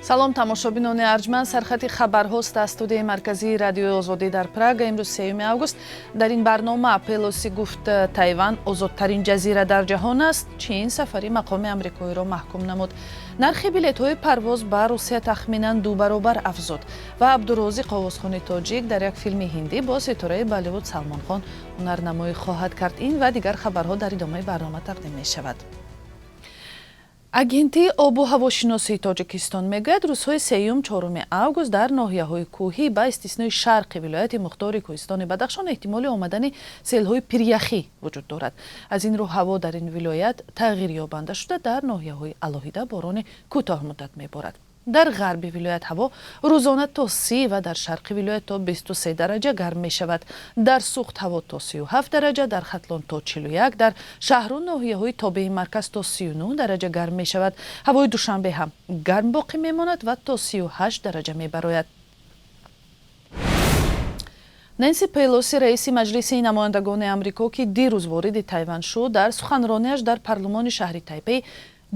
Салом, тамошобинони арҷманд. Сархати хабарҳост аз студияи марказии Радиои Озодӣ дар Прага. Имрӯз 3 август. Дар ин барнома: Пелоси гуфт, Тайван озодтарин ҷазира дар ҷаҳон аст. Чин сафари мақоми амрикоиро маҳкум намуд. Нархи билетҳои парвоз ба Русия тахминан 2 баробар афзуд ва Абдурозиқ, овозхони тоҷик, дар як филми ҳиндӣ бо ситораи Болливуд Салмонхон ҳунарнамоӣ хоҳад кард. Ин ва дигар хабарҳо дар идомаи барнома тақдим мешавад. Агентии обу ҳавошиносии Тоҷикистон мегӯяд, рӯзҳои 3-юм, 4 август дар ноҳияҳои кӯҳӣ ба истиснои шарқи вилояти мухтори кӯҳистони Бадахшон эҳтимоли омадани селҳои пиряхӣ вуҷуд дорад. Аз ин рӯ ҳаво дар ин вилоят тағйирёбанда шуда, дар ноҳияҳои алоҳида борони кӯтоҳмуддат меборад. Дар ғарби вилоят ҳаво рӯзона то 30 ва дар шарқи вилоят то 23 дараҷа гарм мешавад. Дар Суғд ҳаво то 37 дараҷа, дар Хатлон то 41, дар шаҳру ноҳияҳои тобеи марказ то 39 дараҷа гарм мешавад. Ҳавои Душанбе ҳам гарм боқӣ мемонад ва то 38 дараҷа мебарояд. Нэнси Пелоси, раиси Маҷлиси намояндагони Амрико, ки дирӯз вориди Тайван шуд, дар суханрониаш дар парлумони шаҳри Тайпей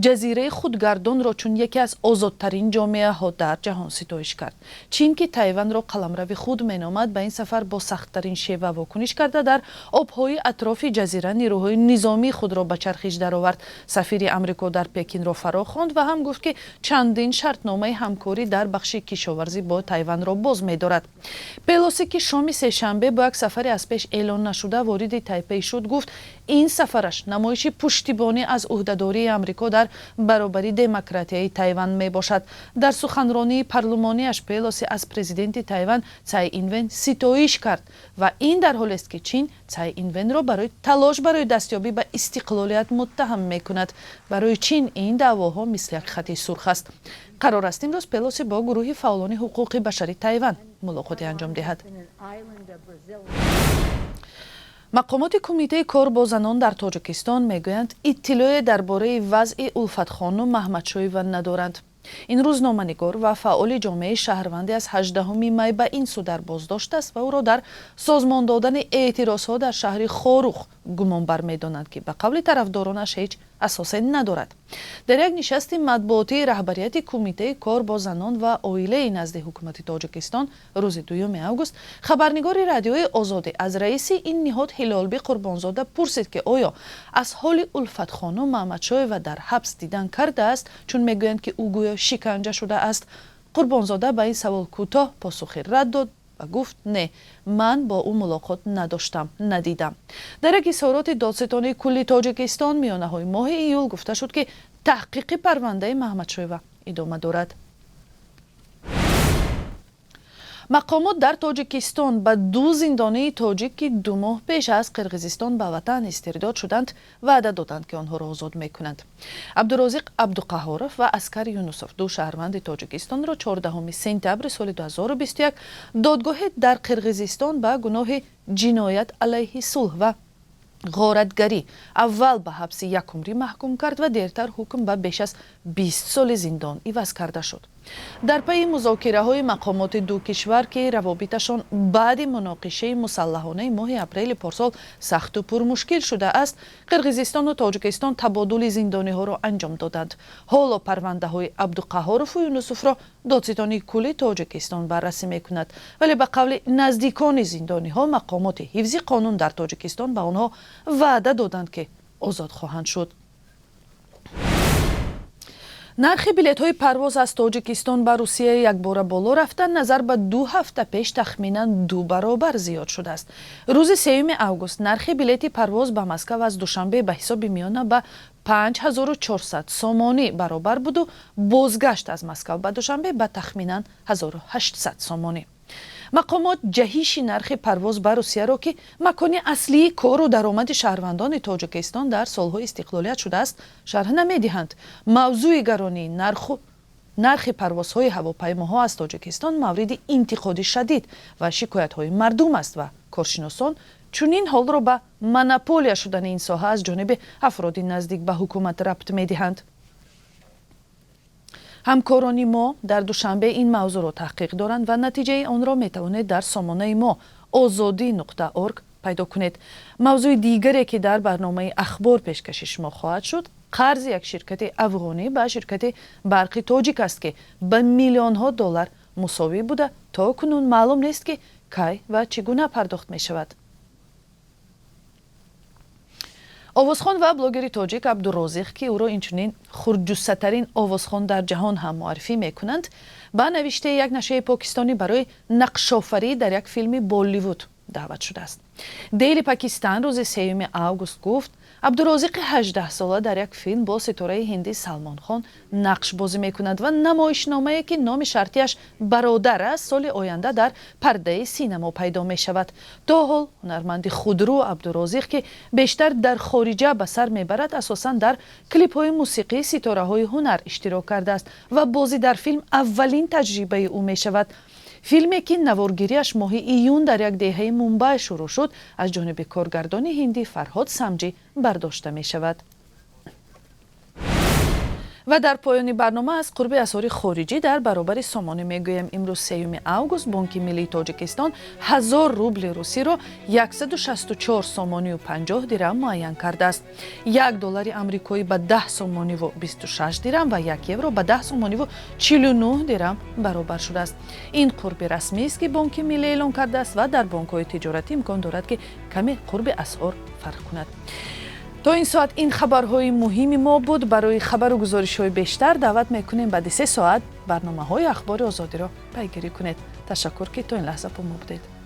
ҷазираи худгардонро чун яке аз озодтарин ҷомеаҳо дар ҷаҳон ситоиш кард. Чин, ки Тайванро қаламрави худ меномад, ба ин сафар бо сахттарин шева вокуниш карда, дар обҳои атрофи ҷазира нирӯҳои низомии худро ба чархиш даровард. Сафири Амрико дар Пекинро фаро хонд ва ҳам гуфт, ки чандин шартномаи ҳамкорӣ дар бахши кишоварзӣ бо Тайванро боз медорад. Пелоси, ки шоми сешанбе бо як сафари аз пеш эълон нашуда вориди Тайпей шуд, гуфт, ин сафараш намоиши пуштибонӣ аз ӯҳдадории Амрико дар баробари демократияи Тайван мебошад. Дар суханронии парлумонияш Пелоси аз президенти Тайван Цай Инвен ситоиш кард ва ин дар ҳолест, ки Чин Цай Инвенро барои талош барои дастёбӣ ба истиқлолият муттаҳам мекунад. Барои Чин ин даъвоҳо мисли як хати сурх аст. Қарор аст, имрӯз Пелоси бо гурӯҳи фаъолони ҳуқуқи башари Тайван мулоқоте анҷом диҳад. Мақомоти Кумитаи кор бо занон дар Тоҷикистон мегӯянд, иттилоъе дар бораи вазъи Улфатхону Маҳмадшоева надоранд. Ин рӯзноманигор ва фаъоли ҷомеаи шаҳрвандӣ аз 18 май ба ин сӯ дар боздошт аст ва ӯро дар созмон додани эътирозҳо дар шаҳри Хоруғ гумонбар медонанд, ки ба қавли тарафдоронаш ҳеҷ асосе надорад. Дар як нишасти матбуотии раҳбарияти Кумитаи кор бо занон ва оилаи назди ҳукумати Тоҷикистон рӯзи 2 август хабарнигори Радиои Озодӣ аз раиси ин ниҳод Ҳилолбӣ Қурбонзода пурсид, ки оё аз ҳоли Улфатхону Маҳмадшоева дар ҳабс дидан кардааст, чун мегӯянд, ки ӯ гӯё шиканҷа шудааст. Қурбонзода ба ин савол кӯтоҳ посухи рад дод ва гуфт: «Не, ман бо ӯ мулоқот надоштам, надидам». Дар як изҳороти Додситонии кулли Тоҷикистон миёнаҳои моҳи июл гуфта шуд, ки таҳқиқи парвандаи Маҳмадшоева идома дорад. Мақомот дар Тоҷикистон ба ду зиндонии тоҷик, ки 2 моҳ пеш аз Қирғизистон ба ватан истирдод шуданд, ваъда доданд, ки онҳоро озод мекунанд. Абдурозиқ Абдуқаҳоров ва Аскар Юнусов, ду шаҳрванди Тоҷикистонро, 14 сентябри соли 2021 додгоҳе дар Қирғизистон ба гуноҳи ҷиноят алайҳи сулҳ ва ғоратгарӣ аввал ба ҳабси якумрӣ маҳкум кард ва дертар ҳукм ба беш аз 20 соли зиндон иваз карда шуд. Дар пайи музокираҳои мақомоти ду кишвар, ки равобиташон баъди муноқишаи мусаллаҳонаи моҳи апрели порсол сахту пурмушкил шудааст, Қирғизистону Тоҷикистон табодули зиндониҳоро анҷом доданд. Ҳоло парвандаҳои Абдуқаҳорову Юнусовро Додситонии кулли Тоҷикистон баррасӣ мекунад, вале ба қавли наздикони зиндониҳо, мақомоти ҳифзи қонун дар Тоҷикистон ба онҳо ваъда доданд, ки озод хоҳанд шуд. Нархи билетҳои парвоз аз Тоҷикистон ба Русия якбора боло рафта, назар ба 2 ҳафта пеш тахминан 2 баробар зиёд шудааст. Рӯзи 3 август нархи билети парвоз ба Москав аз Душанбе ба ҳисоби миёна ба 5400 сомонӣ баробар буду бозгашт аз Москав ба Душанбе ба тахминан 1800 сомонӣ. Мақомот ҷаҳиши нархи парвоз ба Русияро, ки макони аслии кору даромади шаҳрвандони Тоҷикистон дар солҳои истиқлолият шудааст, шарҳ намедиҳанд. Мавзӯи гаронии нархи парвозҳои ҳавопаймоҳо аз Тоҷикистон мавриди интиқоди шадид ва шикоятҳои мардум аст ва коршиносон чунин ҳолро ба монополия шудани ин соҳа аз ҷониби афроди наздик ба ҳукумат рабт медиҳанд. Ҳамкорони мо дар Душанбе ин мавзӯъро таҳқиқ доранд ва натиҷаи онро метавонед дар сомонаи мо озодӣ.орг. Пайдо кунед. Мавзӯи дигаре, ки дар барномаи Ахбор пешкаши шумо хоҳад шуд, қарзи як ширкати афғонӣ ба ширкати Барқи Тоҷик аст, ки ба миллионҳо доллар мусовӣ буда, то кунун маълум нест, ки кай ва чӣ гуна пардохт мешавад. Овозхон ва блогери тоҷик Абдурозиқ, ки ӯро инчунин хурдҷуссатарин овозхон дар ҷаҳон ҳам муаррифӣ мекунанд, ба навиштаи як нашрияи покистонӣ барои нақшофарӣ дар як филми Болливуд даъват шудааст. Дейли Пакистан рӯзи 3 август гуфт, Абдурозиқи 18сола дар як филм бо ситораи ҳиндӣ Салмонхон нақш бозӣ мекунад ва намоишномае, ки номи шартияш «Бародар» аст, соли оянда дар пардаи синамо пайдо мешавад. То ҳол ҳунарманди худрӯ Абдурозиқ, ки бештар дар хориҷа ба сар мебарад, асосан дар клипҳои мусиқии ситораҳои ҳунар иштирок кардааст ва бозӣ дар филм аввалин таҷрибаи ӯ мешавад. Филме, ки наворгириаш моҳи июн дар як деҳаи Мумбай шурӯъ шуд, аз ҷониби коргардони ҳиндӣ Фарҳод Самҷӣ бардошта мешавад. Ва дар поёни барнома аз қурби асъори хориҷӣ дар баробари сомонӣ мегӯем. Имрӯз, 3 август, Бонки миллии Тоҷикистон 1000 рубли русиро 164 сомонию 50 дирам муайян кардааст. 1 доллари амрикоӣ ба 10 сомониву 26 дирам ва 1 евро ба 10 сомониву 49 дирам баробар шудааст. Ин қурби расмист, ки Бонки миллӣ эълон кардааст, ва дар бонкҳои тиҷоратӣ имкон дорад, ки каме қурби асъор фарқ кунад. То ин соат ин хабарҳои муҳими мо буд. Барои хабару гузоришҳои бештар даъват мекунем баъди 3 соат барномаҳои Ахбори Озодиро пайгирӣ кунед. Ташаккур, ки то ин лаҳза бо мо будед.